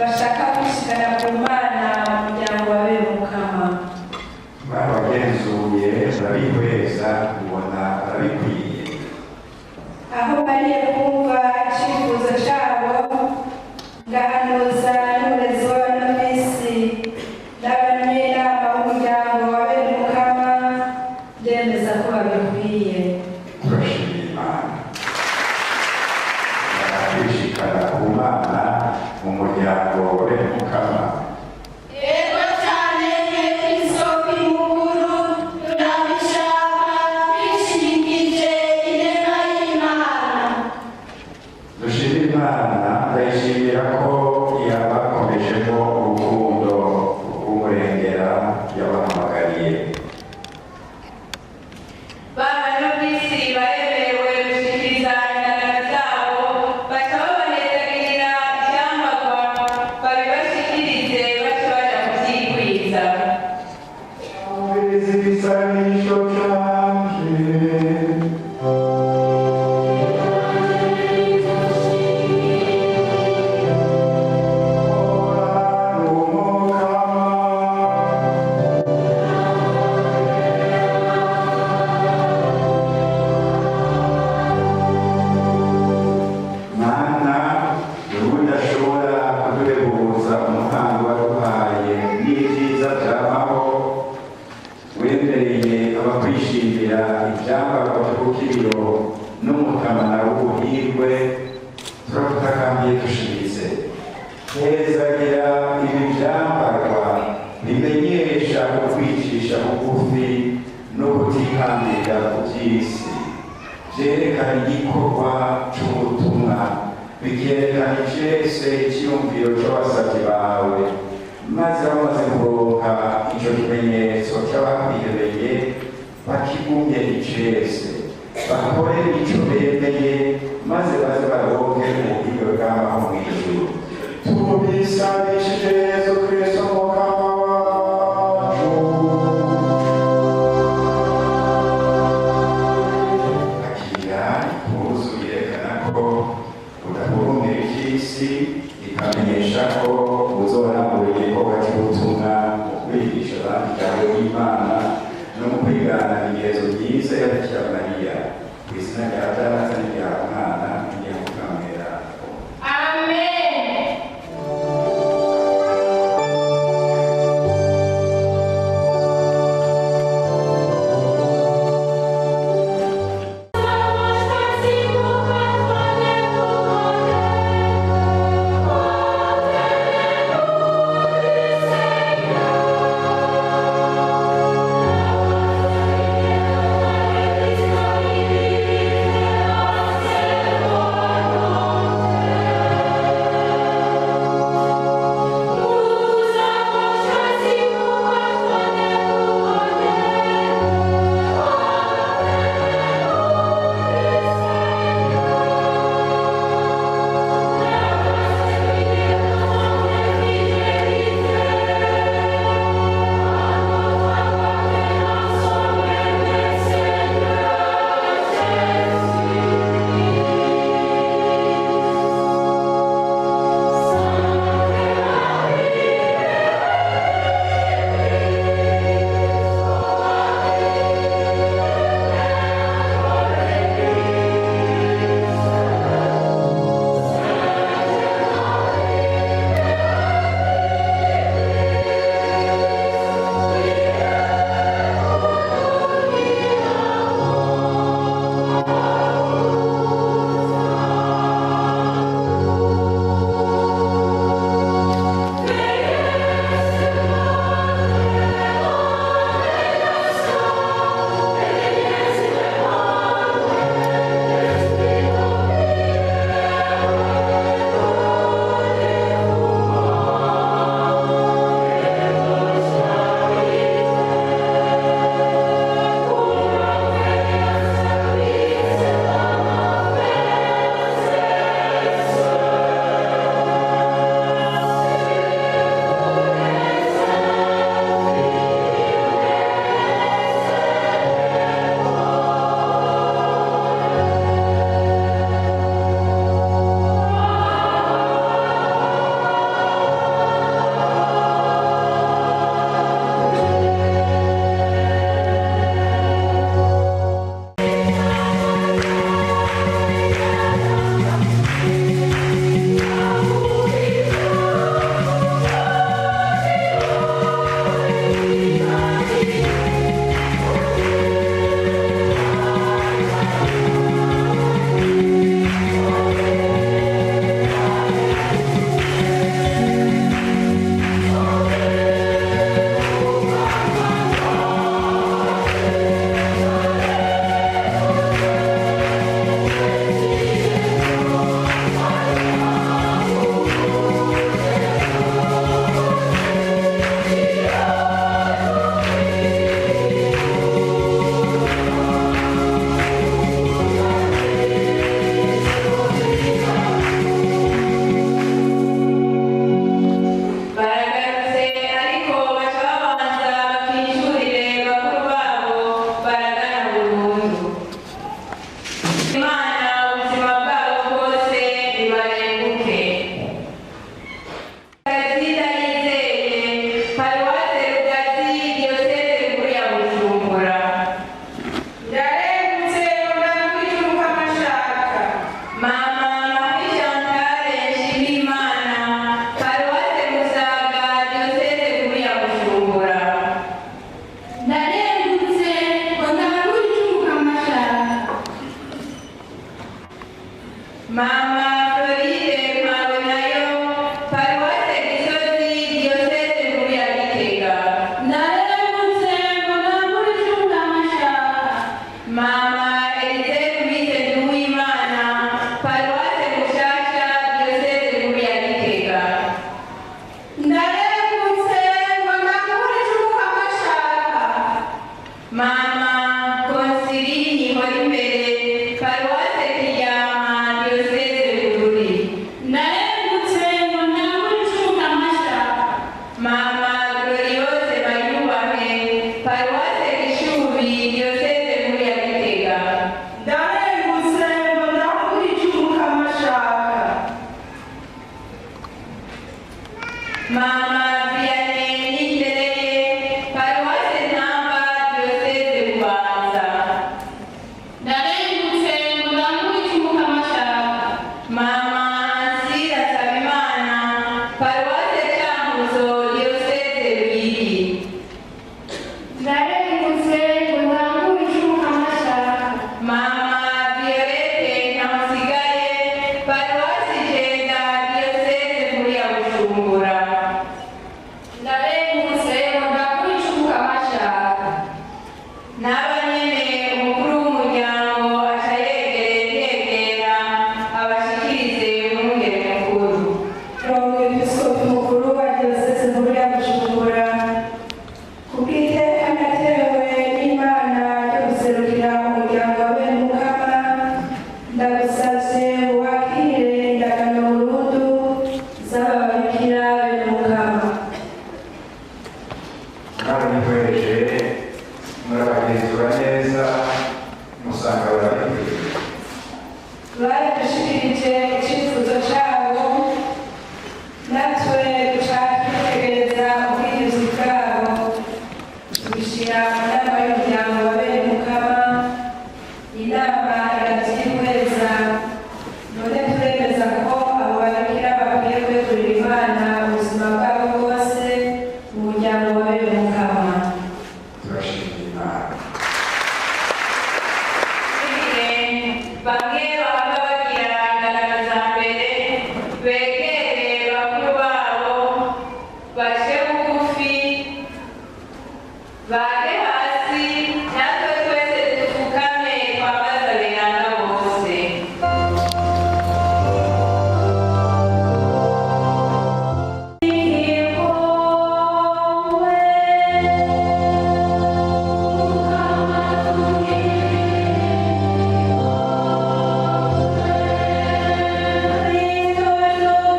Bashaka kwishikana ku Mana mu muryango wa bene Mukama. Barabagenzuye, barabihweza, ubona barabikwiye. Aho bariye kumva icyifuzo cyabo, ngahanuza n'umurezi w'abanomisi n'abanyenama b'umuryango wa bene Mukama, ndemeza ko babikwiye. Turashimira Imana. Kwishikana ku Mana mu muryango wa bene Mukama. Ego cyane, Mwepiskopi mukuru, turabishaka twishingikije inema y'Imana. Dushimire Imana. Ndayishimira ko yabakomejemo urukundo rw'umurengera yabahamagariye. B'abanovisi baremerewe gushikiriza indagano zabo, baca babahezagirira ivyambagwa, babibashikirize, bace baja kuvyikwiza. Umviriza igisabisho canje. Hora n'Umukama. Mana, wowe udashobora kuduhebuza umuhango waduhaye n'ibyiza byamaho, wemereye abakwishimira ibyambarwa by'ubukiriro n'umutamana w'ubuhirwe, turagutakambiye dushimitse: hezagira ibi byambarwa bimenyesha ukwicisha bugufi no kutihambira ku by'isi, byerekana igikorwa cy'ubutumwa, bikerekana icese icyiyumviro cy'abasabyi bawe, maze bamaze kuronka ico kimenyetso cy'abakwihebeye, bakigumye icese, bakore ico bemeye, maze baze baronke ubuhirwe bw'abaho mw'ijuru. Tubisabishije Yezu Kristo Mukama wacu. Akira impuzu yerekana ko udahurumbira ivy'isi, ikamenyesha ko uzorangura igikorwa cy'ubutumwa mu kwigisha abandi ijambo ry'Imana no mu kwigana imigenzo myiza ya Bikira Mariya. Ku izina rya Data n'irya Mwana n'irya Mutima Mweranda. Amen. Amen. Mama Floride Mpawenayo, Paruwase Gisozi, Diyoseze Nkuru ya Gitega. Ndarengutse ngo ndangure ico Umukama ashaka. Mama Elise Louise Nduwimana, Paruwase Mushasha, Diyoseze Nkuru ya Gitega. Ndarengutse ngo ndangure ico Umukama ashaka. Mama Consirini Horimbere, Paruwase Kiryama, Diyoseze Bururi. Ndarengutse ngo ndangure ico Umukama ashaka. Mama Gloriose Bayubahe, Paruwase Gishubi, Diyoseze Nkuru ya Gitega. Ndarengutse ngo ndangure ico Umukama ashaka. Mama Vianney Nitereye, Paruwase Ntamba, Diyoseze Bubanza. Ndarengutse ngo ndangure ico Umukama ashaka. Mama Ansira Sabimana, Paruwase Cankuzo, Diyoseze Ruyigi. Ndarengutse ngo ndangure ico Umukama ashaka. Mama Violette Ntamusigaye, Paruwasi Jenda, Diyoseze Nkuru ya Bujumbura. Ndarengutse ngo ndangure ico Umukama ashaka. N'aba nyene umukuru w'umuryango aca yegera abashikirize umwungere mukuru. Umwepiskopi mukuru wa diyoseze nkuru ya Bujumbura, kubw'iteka natewe n'Imana ryo guserukira umuryango wa bene Mukama, ndagusavye ngo wakire indagano burundu z'aba babikira bene Mukama. Mwarabihweje, murabagenzura neza, musanga barabikwiye. Baradushikirije icyifuzo cyabo, natwe duca twitegereza ubwiyuzi bwabo, tubishyira mu nama y'umuryango wa bene Mukama. Inama irabyihweza, none turemeza ko abo babikira bakwiye kwegurira Imana ubuzima bwabo bwose mu muryango wa bene Mukama. Turashimira Imana. Bamwe baba bagira indagano za mbere, begere bakuru babo, bace bugufi, bage hasi, natwe twese dupfukame twambaze aberanda bose. Cristo.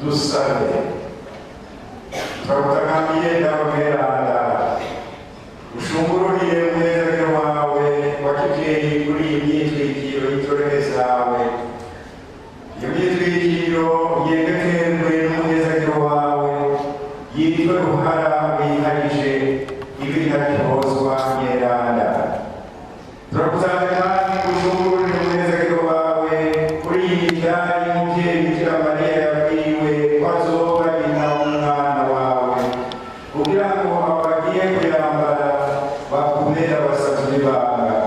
Dusabe. Turagutakamiye ndababweranda ushungururire umunezero wawe wa kibyeyi kuri iyi myitwikiro y'itorere zawe. Iyo myitwikiro yegekerwe n'umunezero wawe yitwa Ruhara wiharije ibintakibozwa nyeranda. Turakusanga kandi gushungurira umunezero wawe kuri iyi midari y'umubyeyi Bikira Mariya yabwiwe ko azoba nyina w'umwana wawe, kugira ngo abo bagiye kuyambara bakubere abasavyi b'ibanga,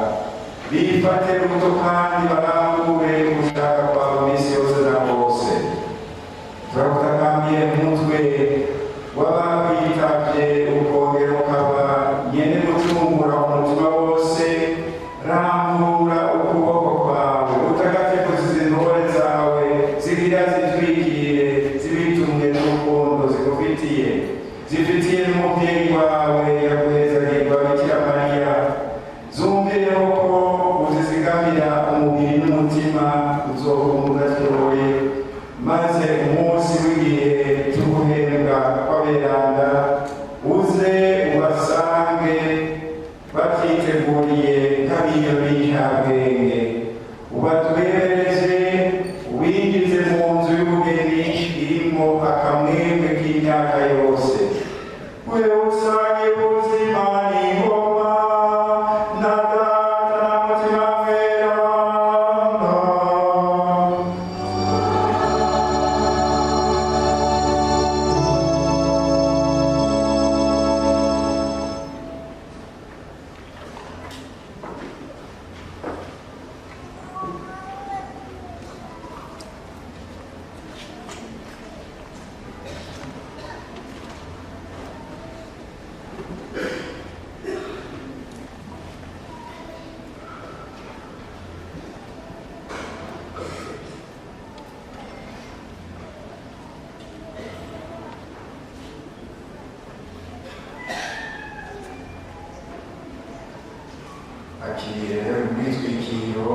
bifate ruto kandi barangure ugushaka kwawe iminsi yose na bose. Turagutakambiye mutwe w'abakwitavye, ukongera ukaba nyene gucungura umutima wose. Rambura ukuboko kwawe utagatifuza izi ntore zawe zigira zitwikire zibitumwe n'urukundo zigufitiye, zifitiye n'umubyeyi wawe yaguhezagirwa Bikira Mariya. Zumvireho ko uzizigamira umubiri n'umutima uzohunga udashoboye, maze umunsi w'igihe cy'uguhembwa kw'aberanda uze ubasange batiteguriye nk'abiyo b'incabwenge, ubatwebereze ubinjize mu nzu y'ubugeni irimo akamwemwe k'imyaka yose. Wewe usange ubuzima n'ingoma na Data na Mutima Mweranda. Akiriye umwitwikiro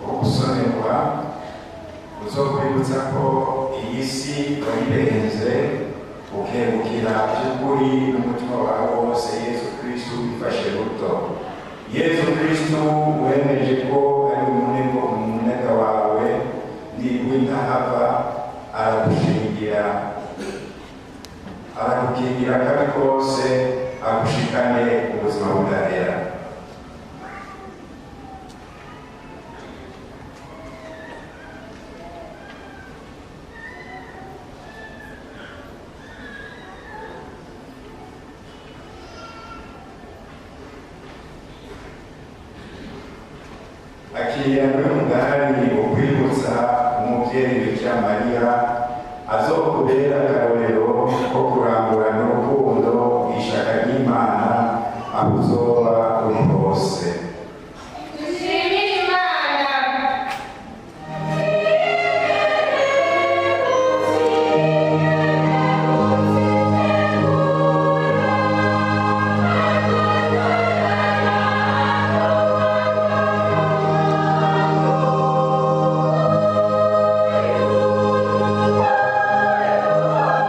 wo gusonerwa uzokwibutsa ko iyi si wayirenze, ukegukira by'ukuri n'umutima wawe wose Yesu Kristu wifashe ruto. Yesu Kristu wemeje ko ari umunego umunega wawe ni w'intahava, aragushingira, aragukingira akabi kose, agushikane ubuzima budahera. Akiriya n'umugani ukwibutsa umubyeyi Bikira Mariya azokubera akarorero ko kurangurana urukundo ishaka ry'Imana aho uzoba uri hose. Dushimire Imana. Amen.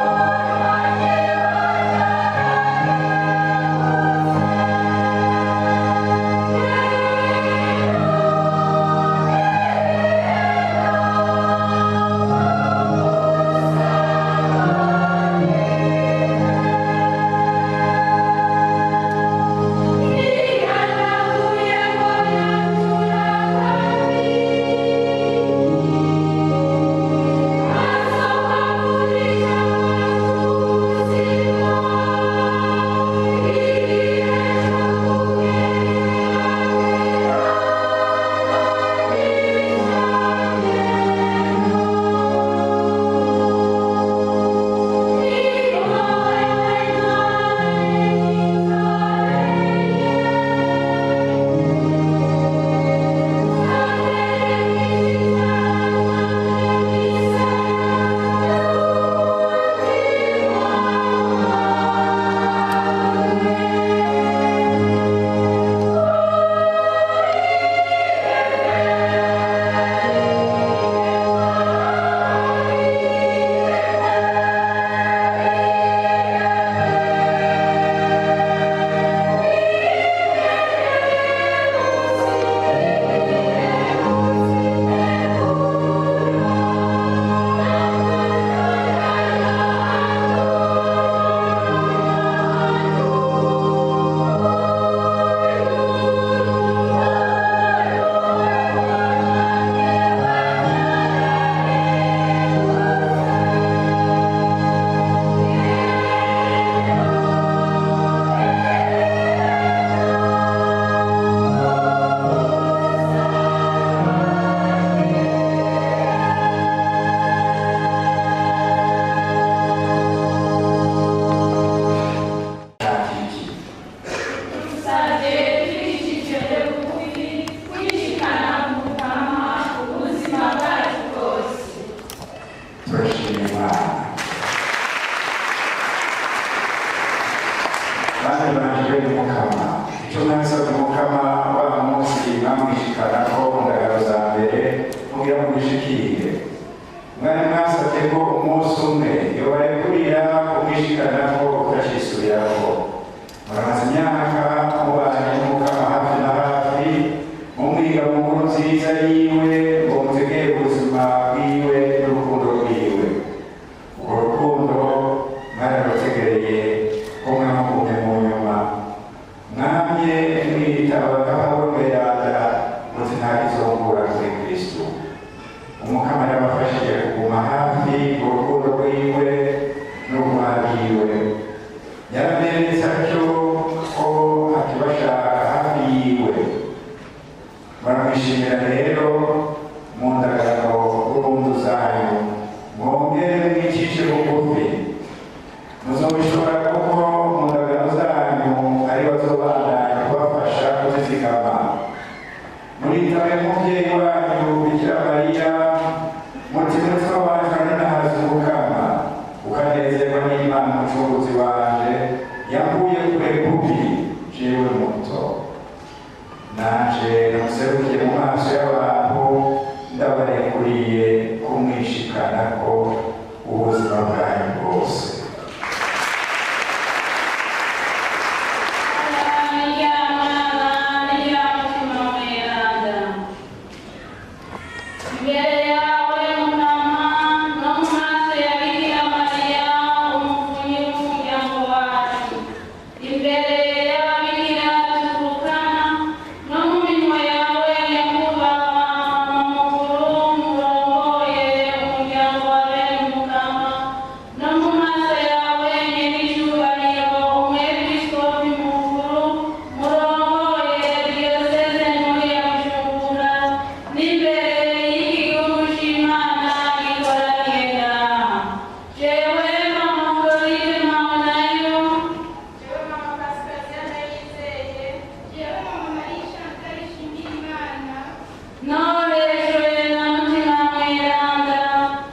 Bana banje bene Mukama, icyo mwasabye Mukama wa munsi mwamwishikanako mu ndagano za mbere mugira mugishikire. Mwari mwasabye ko umunsi umwe yobarekurira kumwishikanako ukacisubirako. Muramaze imyaka mubanye n'Umukama hafi na hafi, mumwiga mu nkuru nziza yiwe ngo mutegere ubuzima bwiwe n'urukundo rwiwe. Urwo rukundo mwararutegereye ko mwamugumye mu nyuma. Mwamye mwitaba nka Pawulo mweranda muti ntakizongura kuri Kristo. Umukama yabafashije kuguma hafi mu rukundo rwiwe n'ubumara bwiwe. Yaraberetse atyo ko akibashaka hafi yiwe. Baramwishimira rero mu ndagano burundu zanyu, mwongere mwicishe bugufi. Muzobishobora kuko mu ndagano zanyu ari bazobandanya kubafasha kuzizigama. Muritabe muvyeyi wanyu Bikira Mariya, muti mutima wanje uraninahaza Umukama, ukanezerwa n'Imana umucunguzi wanje, yankuye kure kubi jewe muto. Nanje namuserukiye mu maso y'abantu, ndabarekuriye kumwishikanako ubuzima bwanyu bwose. Imbere yawe Mukama, no mu maso ya Bikira Mariya umuvunyi w'umuryango wacu, imbere y'ababikira tuvukana, no mu minwe yawe nyakubahwa mama mukuru murongoye umuryango wa bene Mukama, no mu maso yawe nyir'icyubahiro umwepiskopi mukuru murongoye diyoseze nkuru ya Bujumbura, n'imbere y'igihugu c'Imana gikoraniye ngaha. Jewe mama Floride Mpabonayo, Jewe mama Pasikaziya Ndayizeye, jewe mama Marie Chantal Nshimirimana, norejwe na Mutima Mweranda,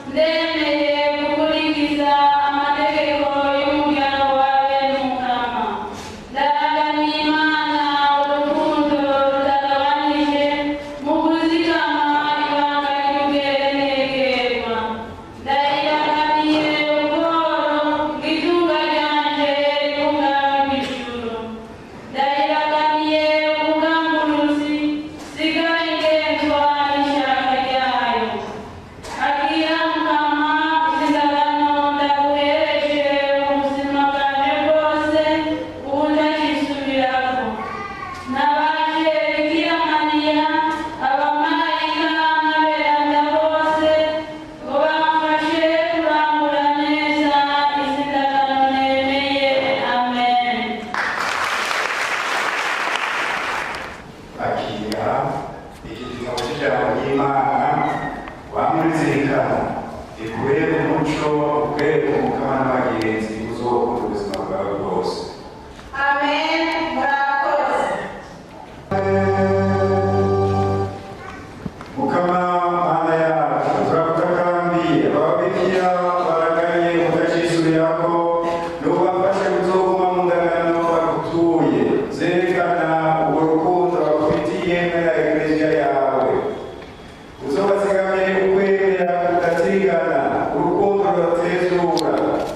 ndemeye gukurikiza amategeko y'umuryango wa bene Mukama. Ndaraganiye Imana urukundo rutagabanije mu kuzigama ibanga ry'ubwerenegerwa. Ndayiraganiye ubworo bw'itunga ryanje ry'ubwami bw'ijuru. Ndayiraganiye ubugamburuzi sigaye ngenzwa n'ishyaka ryayo. Akira Mukama izindagano ndaguhereje ubuzima bwanje bwose, ubu ndakisubirako. Nabaje Bikira Mariya, abamarayika n'aberanda bose, ngo bamfashe kurangura neza izi ndagano nemeye. Amen. Akira iki gitabo cy'ijambo ry'Imana, wamurizirikana ikubere umuco, ukwereke Umukama n'abagenzi uzokunda ubuzima bwawe bwose. Amen. Murakoze. Mukama Mana yacu, turagutakambira, ababikira baraganye utacisubirako, n'ubafashe kuzoguma mu ndagano bagutuye, zerekana urwo rukundo bagufitiye mwe na Ekleziya yawe. Uzobazigamire ukwemera kudatigana, urukundo rudatezura,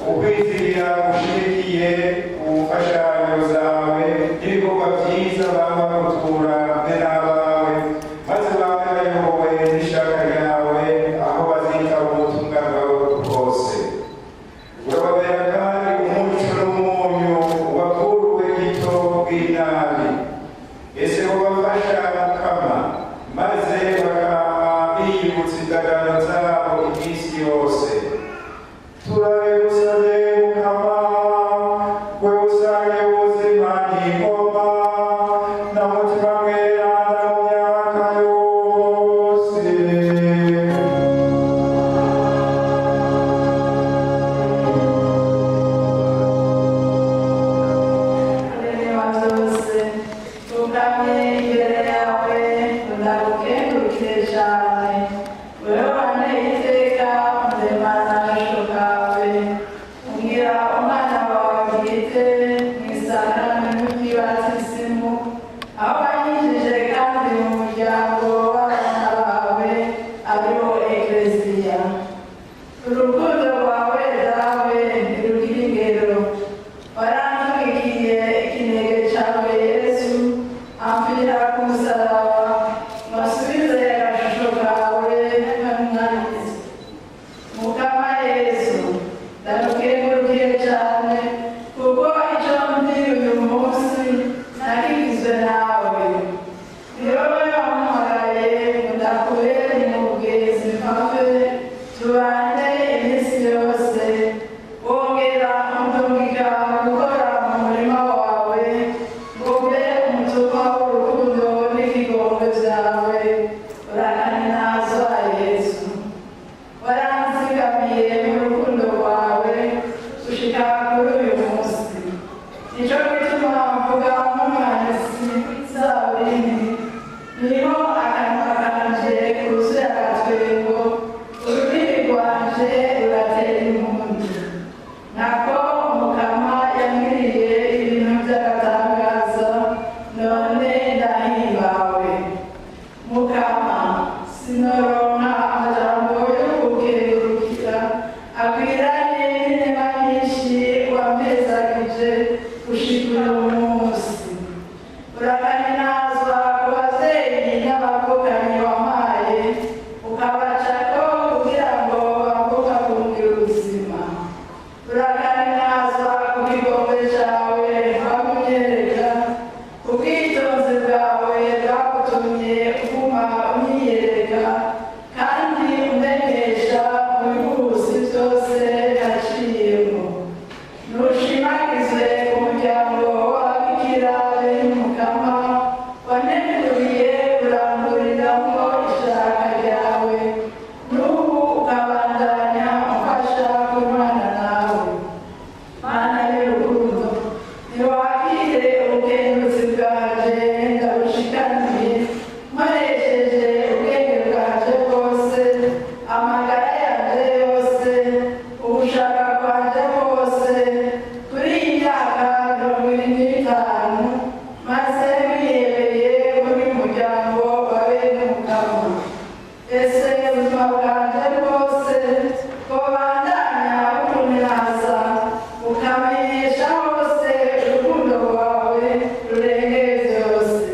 ukwizigira gushimikiye ku mfashanyo zawe n'ibikorwa byiza baba bagutura mwe n'abawe, maze babe bayobowe n'ishaka ryawe aho bazitaba ubutumwa bwawe bwose. Urababera kandi umuco n'umunyu ubakuruwe gito bw'inabi. Ese ubafasha Mukama, maze bakama biyibutsa indagano zabo iminsi yose. Turabigusabye Mukama, we usange ubuzima n'ingoma na Mutima Mweranda mu myaka yose. Muremyi wa byose, tugamye imbere yawe, ndagukengurukire cyane. Wewe wanteye iteka, undemana agasho kawe, umbwira umwana wawe bwite mu isangano. Ndagukengurukiye cyane kuko icyo ndi uyu munsi nakigizwe nawe. Ni wowe wampamagaye ngo ndakubere umugenzi, mpave tubane iminsi yose, wongera undungika gukora mu murima wawe ngo mbe umutumwa w'urukundo n'ikigongwe byawe. Urakanazwa Yesu, waranzigamiye mu rukundo rwawe gushika kuri uyu munsi. Nicyo gituma mvuga nk'umwanditsi zaburi nti: "Niho akanwa kanje kuzuye agatwengo, ururimi rwanje ruratera impundu, nako Umukama yangiriye ibintu by'agatangaza, none ndahimbawe." Mukama, sinoronka amajambo yo kukengurukira akwiranye n'inema nyinshi wampezagije gushika uyu munsi. Urakanazwa ku babyeyi n'abavukanyi wampaye, ukabacako kugira ngo babungabunge ubuzima. Urakanazwa ku kigongwe cyawe wamunyereka, ubwitonzi bwawe bwagutumye uguma unyiyereka kandi umenyesha mu bihusi byose naciyemo. Nushimagizwe umuryango w'ababikira bene Mukama waneguriye kuranguriramo ishaka ryawe, n'ubu ukabandanya umfasha kubana nawe. Mana y'urukundo, ntiwakire ubukenguzi bwanje ndabushikaniye, nkoresheje ubwenge bwanje bwose, amagara yanje yose, ugushaka kwanje kose, kuri iyi myaka 75 maze mwihebeye muri muryango wa bene Mugabo. Ese ubuzima bwanje bwose bubandanya bukuminaza, ukamenyesha hose urukundo rwawe rurengeye byose.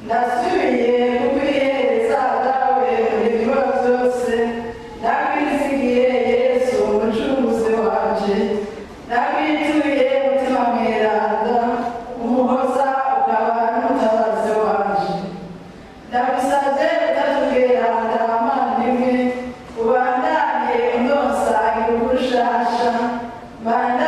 Ndasubiye kukwihereza Dawe muri byose. Ndakwizigiye Yesu umucunguzi wanje, ndakwituye Mutima Mweranda, umuhoza ukaba n'umutabazi wanje. Ndagusabye utatubwiranda Mana imwe, ubandanye undonsa igihugu nshasha, mbandanye.